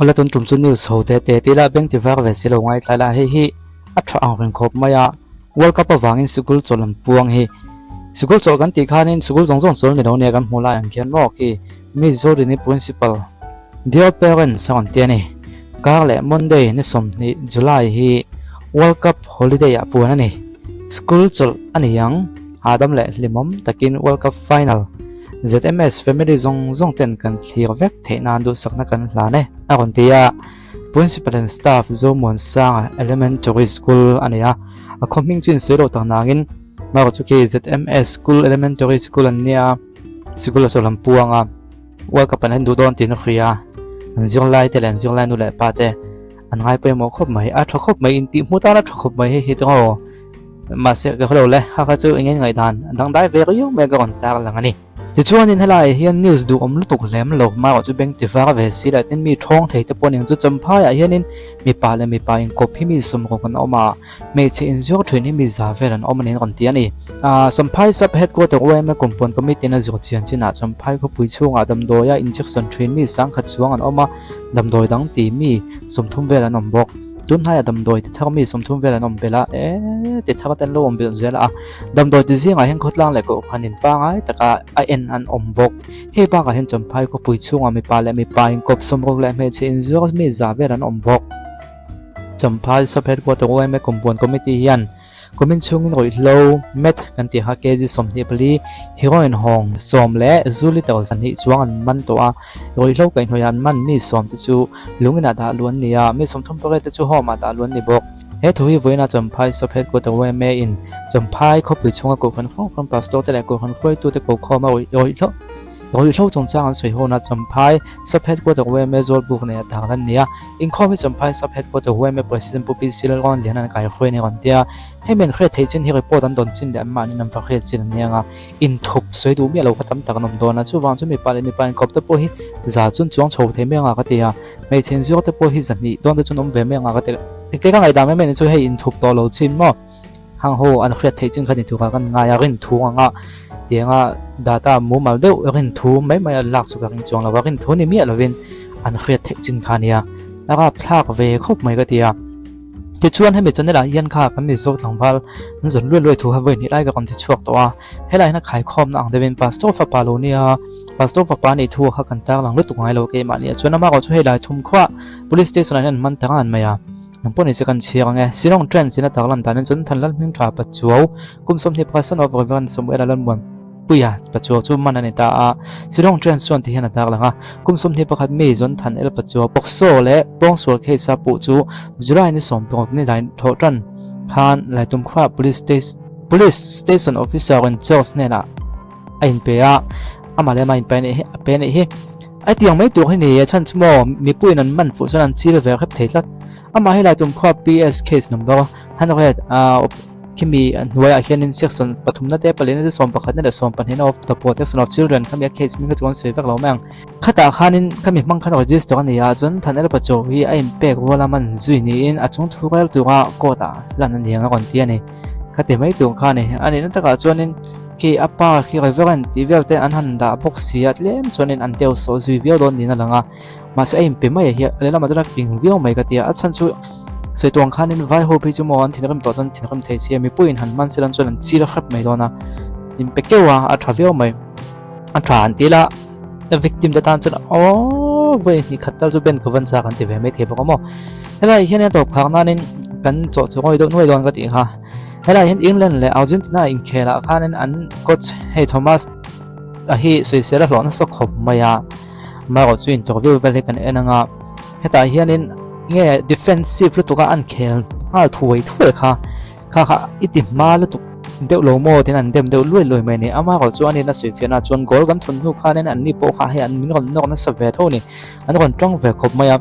Awle tun tum chu news ho te te tila beng ti var ve si lo ngaithla ila hei hi a tha ang reng khawp mai a World Cup avangin sikul chawlh an puang hi sikul chawlh kan tih khanin sikul zawng zawng chawlh ni lo nia kan hmuh lai ang khian maw khi Miss Zorini Principal Dear Parents a rawn ti a ni kar leh Monday ni 20 July hi World Cup holiday ah puan a ni school chawlh a ni ang hahdam leh hlimawm takin World Cup final ZMS family zawng zawng ten kan thlir vek theih nan duhsakna kan hlan e a rawn ti a. Principal and staff Zomuansanga Elementary School a ni a, a khaw hming chu insawi loh tak nangin Maro chu khi ZMS School Elementary School an nia, sikul a chawlh an puang a, World Cup an en duh dawn tiin a hria a, an zirlai te leh an zirlai nu leh pa te an ngai pawimawh khawp mai, a tha khawp mai intihhmuh tan a tha khawp mai hei hi chu aw. Mahse ka hre lo le, ha kha chu eng nge ngaihdan a dangdai ve riau mai ka rawn tar lang a ni. Tichuanin helaiah hian news duhawm lutuk lem lo hmarawh chu bank ti var ve si lah tin mi thawng thei te pawh ning chu Champhaiah hianin mipa leh mipa inkawp hi mi sawmruk an awm a, hmeichhe inzuar thin hi mi za vel an awm a niin rawn ti a ni. Champhai Sub Headquarter yma Kumpuan Committee in a zir chian chinah Champhai khawpui chhungah damdawia injection thin mi sangkhat chuang an awm a, damdawi dang ti mi 30 vel an awm bawk. Tun hnaiah damdawi ti thar mi 30 vel an awm belh a, eee ti thar te an lo awm belh zel a, damdawi ti zingah hian khawtlang leh kohhran in pangai taka a en an awm bawk. Hei bakah hian Champhai khawpui chhungah mipa leh mipa inkawp 60 leh hmeichhe inzuar mi za vel an awm bawk. Champhai Sub Headquarter yma Kumpuan Committee hian Kumin chhungin ruihhlo, meth, kan tih kha kg 24, heroin hawng 10 leh zu liter 2 chuang an man tawh a. Ruihhlo kaihhnawih an man mi 10 te chu lungin ah dah luh an ni a, mi 38 te chu home ah dah luh an ni bawk. He thu hi vawiin ah Champhai Sub Headquarter yma in Champhai khawpui chhunga Kohhran hrang hrang Pastor te leh Kohhran hruaitute kokhawm a ruihhlo Ruihhlo chungchang an sawi hawnah Champhai Sub Headquarter yma Zawlbuk nei a tar an ni a. Inkhawm hi Champhai Sub Headquarter yma President Pu PC Lalrawn Lian an kaihruai a ni rawn ti a. Hemi an hriat theih chin hi report an dawn chin leh anmahni an va hriat chin an ni ang a. Inthup sawi duh miah lo kha tam tak an awm dawn a. Chuvang chu mipa leh mipa inkawp te pawh hi za chun chuang chho thei mai anga ka ti a. Hmeichhe inzuar te pawh hi 200 dawn te chun awm ve mai anga ka ti. Tikte ka ngaihdan mai mai ni chu hei inthup tawh lo chin maw? Hang ho an hriat theih chin kha ni tura kan ngai a, rin thu anga tianga data mumal deuh rin thu mai mai a lak chu ka ring chuang lo va, rin thu ni miah lovin an hriat theih chin kha nia, a rap thlak ve khawp mai ka ti a. Tichuan hemi channel ah hian kha kan Mizo tlangval an zawn luai luai thu kha vawi hnih lai ka rawn ti chhuak tawh a, helai hian a khaikhawmna ang deuhin Pastor fapa lo nia, Pastor fapa nih thu kha kan tarlang lutuk ngai lo keimahni ah chuan amaherawhchu hei lai thum khuah Police Station ah hian an man ta ngan mai a. Nang pawh ni se kan chhiar ang e. Shillong Trends in a tarlan danin chuan Thanlal hming tha Pachuau kum 21 son of Reverend Samuel-a Lalmuan Puia Pachuau chu man a ni ta a. Shillong Trends chuan ti hian a tarlang a, kum 21 mi John Than El Pachuau Pawksaw leh Pawngsual case a puh chu July ni 16 ni dai thawh tan khan Laitumkhua Police Police Station Officer in Charles hnenah a inpe a, amah leh amah inpe anih hi a pe anih hi. A tiang mai tur hi ni e, chhan chu maw mipuiin an man fuh chuan an chil ve hrep thei tlat. Amah helai tum khua PS case number 100 a khimi hnuaiah hianin section pathumna te palina te 11 na leh 12 na of the protection of children khami a case hming kha chu an sawi vek lo mai ang. Khatah khanin khami hmang khan register a ni a, chuan Thanel Pachaw hi a inpek ruala man zui niin a chung thu rel tura court ah lan a ni ang a rawn ti a ni. Khati mai tur kha a ni. A nihna takah chuanin khi a pa khi Reverend tih vel te an han dah bawk si a, tlem chuanin an deuh sawh zui viau dawn niin a lang a. Mahse a inpe mai a hi a lehlamah chuan a fing viau mai ka ti a, a chhan chu sawi tuang khanin vai ho phei chu maw an thinrim tawh chuan thinrim thei si a, mipuiin han hman sela chuan an chil hrep mai dawn a, inpe keuh a, a tha viau mai. A tha an ti la, a victim te tan chuan aww vawi hnih khat tal chu ben ka van chak an ti ve mai thei bawk a maw. Helai hian a tawp khak nanin kan chawh chu ngawi deuh nuai dawn ka tih kha. Helai hian England leh Argentina inkhelah khanin an coach hei Thomas a hi sawisel a hlawh nasa khawp mai a, amaherawh chu interview vel hi kan en anga hetah hianin nge defensive lutuka an khel nghal thuai thuai kha kha kha i ti hma lutuk deuh lo maw tiin an dem deuh luai luai mai a ni. Amaherawh chu anin a sawifiahna chuan goal kan thun hnu khanin anni pawh kha hei an min rawn nawk nasa ve tho a ni, an rawn tawng ve khawp mai a,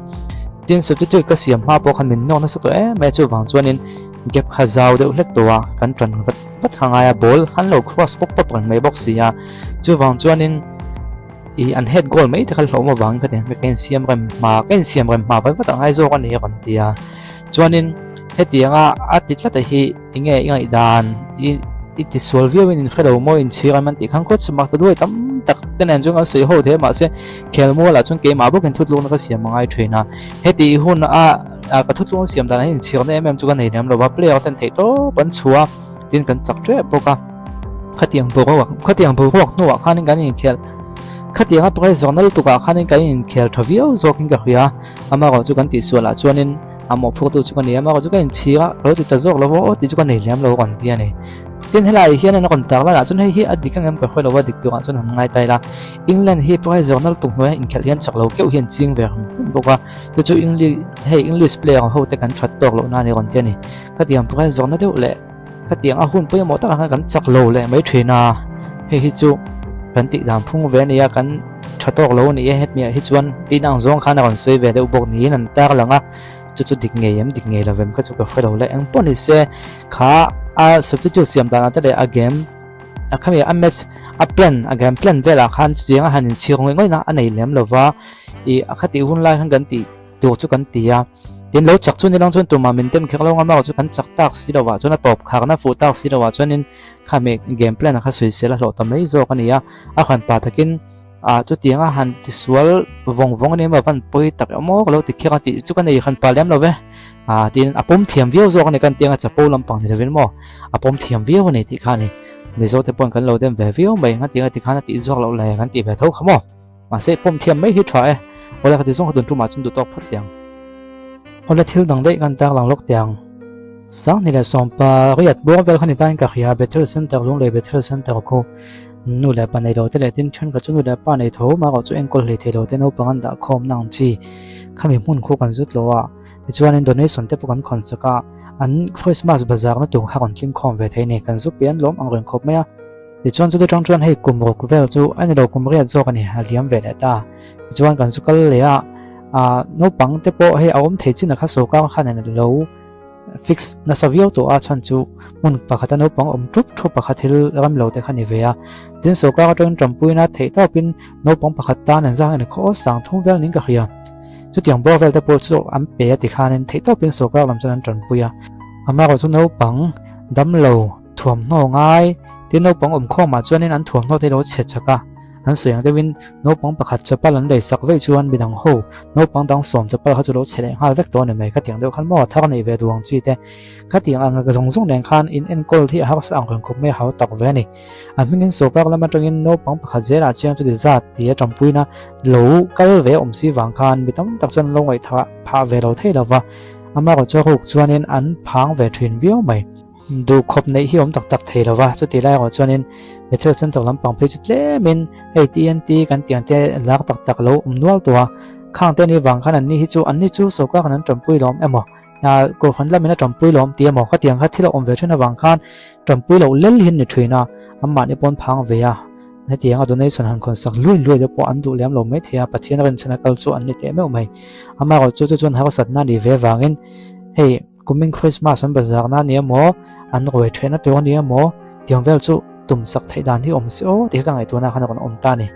tin substitute ka siam hma pawh khan min nawk nasa tawh em mai a chuvang chuanin gap kha zau deuh hlek tawh a, kan tan vat vat kha ngai a, ball khan lo cross pawp pawp reng mai bawk si a, chuvang chuanin ih an head goal mai te kha hlawm avangin ka ti ka insiam rem hma ka insiam rem hma vat vat a ngai zawk a ni a rawn ti a, chuanin hetianga a ti tlat a hi enge i ngaihdan i i tisual viau in inhre lo maw inchhir em an tih khan kawt chu mak ta duai tam. tak te nen chuan kan sawi ho thei a mahse khelmualah chuan keimah bawkin thutlukna ka siam a ngai thin a heti hun a ka thutlukna siam danah hian inchhirna em em chu ka nei lem lo va player ten theih tawp an chhuah a tin kan chak tep bawk a khatiang boruak khatiang boruak hnuah khanin kan inkhel khatianga prize zawrhna lutukah khanin kan inkhel tha viau zawkin ka hria amaherawhchu chu kan tihsualah chuanin a mawhphurtu chu ka ni a amaherawhchu chu ka inchhir a ka lo ti ta zawk lo va aw tih chu ka nei lem lo rawn ti a ni tin helaiah hian an rawn tar lanah chuan hei hi a dik ang em ka hre lo va dik turah chuan han ngai ta ila England hi prize zawrhna lutuk hnuaia inkhelh hian chak lo keuh hi an ching ve hrim hrim bawk a chu chu English hei English player ho te kan that tawk loh na a ni rawn ti a ni khatiang prize zawrhna deuh leh Khatiang a hun pawimawh takah khan kan chak lo leh mai thin a, hei hi chu kan tih dan phung ve a nia, kan tha tawk lo a ni e hemiah hi chuan tihna ang zawng khan a rawn sawi ve deuh bawk niin an tar lang a, chu chu dik ngei em dik ngei lo vem kha chu ka hre lo le engpawh ni se kha a substitute siam danah te leh a game a khami a match a plan a game plan velah khan chutiang a han inchhir ngawih ngawih na a nei lem lo va ih a khatih hun lai khan kan tih tur chu kan ti a, tin lo chak chu ni lang chuan tumah min tem kher lo ngam erawh chu kan chak tak si lovah chuan a tawp kharna fuh tak si lovah chuanin khami game plan a kha sawisel a hlawh ta mai zawk a ni a, a han pa takin ah chutiang a han tisual vawng vawng a ni emaw van pawi tak emaw ka lo ti kher a tih chu ka nei han pa lem lo ve ah tin a pawm thiam viau zawk a ni kan tiang a chapo lampang ni lovin maw a pawm thiam viau a ni tih kha a ni Mizo te pawhin kan lo dem ve viau mai engati engati khan a tih zawk loh le kan tih ve tho kha maw. Mahse pawm thiam mai hi tha e. Awle ka ti zawng kha tun tumah chuan duh tawk phawt tiang. Awle thil dang daih kan tarlang lawk tiang. Sanghni leh Sawmpa riat buang vel kha ni tain ka hria Bethel Center Lunglei Bethel Center khu nu leh pa nei lo te leh tin thenkhat chu nu leh pa nei tho mah erawh chu enkawl hlei thei lo te naupang an dah khawm na ang chi khami hmun khu kan zut lo a tichuanin donation te pawh kan khawn chak a an Christmas bazar na tur kha rawn tling khawm ve thei a ni kan zu pian lawm ang reng khawp mai a. Tichuan chuti tang chuan hei kum ruk vel chu a ni lo kum riat zawk a ni a liam ve leh ta. Tichuan kan chu kal leh a, ah naupang te pawh hei a awm thei chin a kha sawrkar khan a lo fix nasa viau tawh a chhan chu hmun pakhata naupang awm thup thup pakhat thil ram lo te kha ni ve a. Tin sawrkar atangin tanpuina theih tawpin naupang pakhat tan an zang a ni khaw sang thum vel niin ka hria. Chutiang bawr vel te pawh chu an pe a tikhanin theih tawpin sawrkar lam chuan an tanpui a. Amaherawhchu chu naupang damlo Thuamhnaw ngai tin naupang awm khawmah chuanin an thuamhnaw te lo chhe chak a, an sawi ang deuhin naupang pakhat chapal an lei sak veih chuan midang ho naupang dang sawm chapal kha chu lo chhe leh nghal vek tawh a ni mai khatiang deuh khan maw thar nei ve duh ang chi te khatiang ang zawng zawng nen khan in enkawl hi a harsa ang reng khawp mai a hau tak ve a ni. An hmingin sawrkar lam atangin naupang pakhat zelah chiang chuti zat tia tanpuina lo kal ve awm si vang khan mi tam tak chuan an lo ngaihthah phah ve lo thei lo va, amaherawhchu a ruk chuanin an phang ve thin viau mai. Duh khawp neih hi awm tak tak thei lo va, chuti lai erawh chuanin Bethel Center lampang phei chu tlemin hei TNT kan tih ang te lak tak tak lo awm nual tawh a, khang te ni vang khan anni hi chu anni chu sawrkar khan an tanpui lawm emaw ah kohhran lamin a tanpui lawm tih emaw khatiang kha thil a awm ve thin avang khan tanpui loh lel hi an ni thin a, anmahni pawn phang ve a, hetiang a donation han khawn sak luai luai te pawh an duh lem lo mai thei a, Pathian rinchhan a kal chu an ni teh meuh mai. Amaherawhchu chu chu chuan harsatna a nih ve vangin hei. Kumin Christmas an bazar na nia maw, an ruai theihna tur a nia maw, tiang vel chu tum sak theih dan hi awm se aw tih kha ka ngaihtuahna khan a rawn awm ta a ni.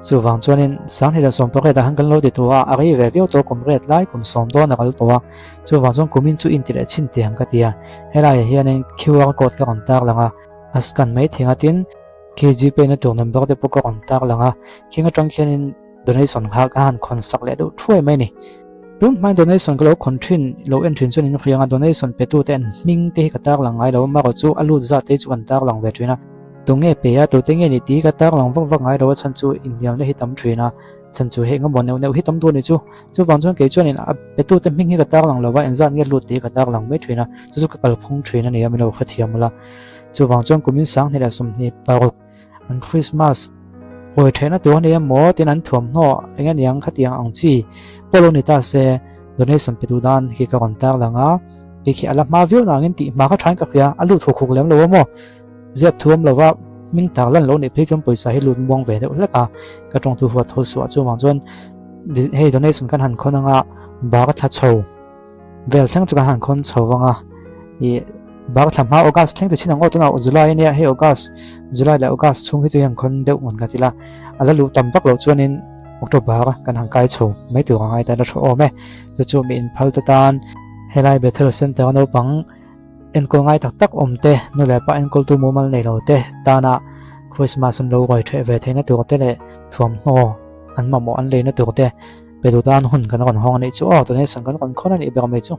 Chuvang chuanin Sanghnih leh Sawmpariat ah khan kan lo ti tawh a, a rei ve viau tawh kum riat lai kum sawm dawn a kal tawh a, chuvang chuan kumin chu inti leh chhin tiang ka ti a, helaiah hianin QR code ka rawn tar lang a, a scan mai thing a tin khi Gpay na tur number te pawh ka rawn tar lang a, khing atang khianin Donation kha ka han khawn sak leh deuh thuai mai a ni. Tun hmain donation ka lo khawn thin lo en thin chuan in hriang a, donation pe tu te an hming te hi ka tar lang ngai lo a, marawh chu a lut zat te hi chu kan tar lang ve thin a. Tu nge pe a, tu te nge ni tih hi ka tar lang vak vak ngai lo a, chhan chu inhnialna hi tam thin a, chhan chu heng emaw neuh neuh hi tam duh a ni chu. Chuvang chuan kei chuanin a pe tu te hming hi ka tar lang lo va, engzat nge lut tih hi ka tar lang mai thin a, chu chu ka kalphung thin a ni a, min lo hrethiam ula. Chuvang chuan kumin 20 leh 26. An Christmas hawi theihna tur a ni emaw tin an thuamhnaw eng aniang khatiang ang chi pawh lo ni ta se donation pe duh dan khi ka rawn tar lang a, kei khi a la hma viau nangin tih hma kha thain ka hria a lut huk huk lem lo a maw ziap thuam lova hming tar lan lo nih phei chuan pawisa hi lut muang ve deuh hlek a ka tawng thu huat tho suah chuvang chuan hei donation kan han khawn anga bar thla chho. Vel thleng chu kan han khawn chho vang a, ih bar thla hma August thleng te chin ang aw tunah July ania hei August July leh August chhung hi chu hian khawn deuh ngun ka ti la, a la luh tam vak loh chuanin October kan han kai chho mai tur a ngai ta la thu awm e, chu chu mi inphal te tan helai Bethel Center a naupang enkawl ngai tak tak awm te nu leh pa enkawltu mumal nei lo te tana. Christmas an lo ruai ṭheh ve theihna tur te leh thuamhnaw an mamawh an leina tur te pe duh tan hun kan rawn hawng a nih chu aw, donation kan rawn khawn a nih ber mai chu.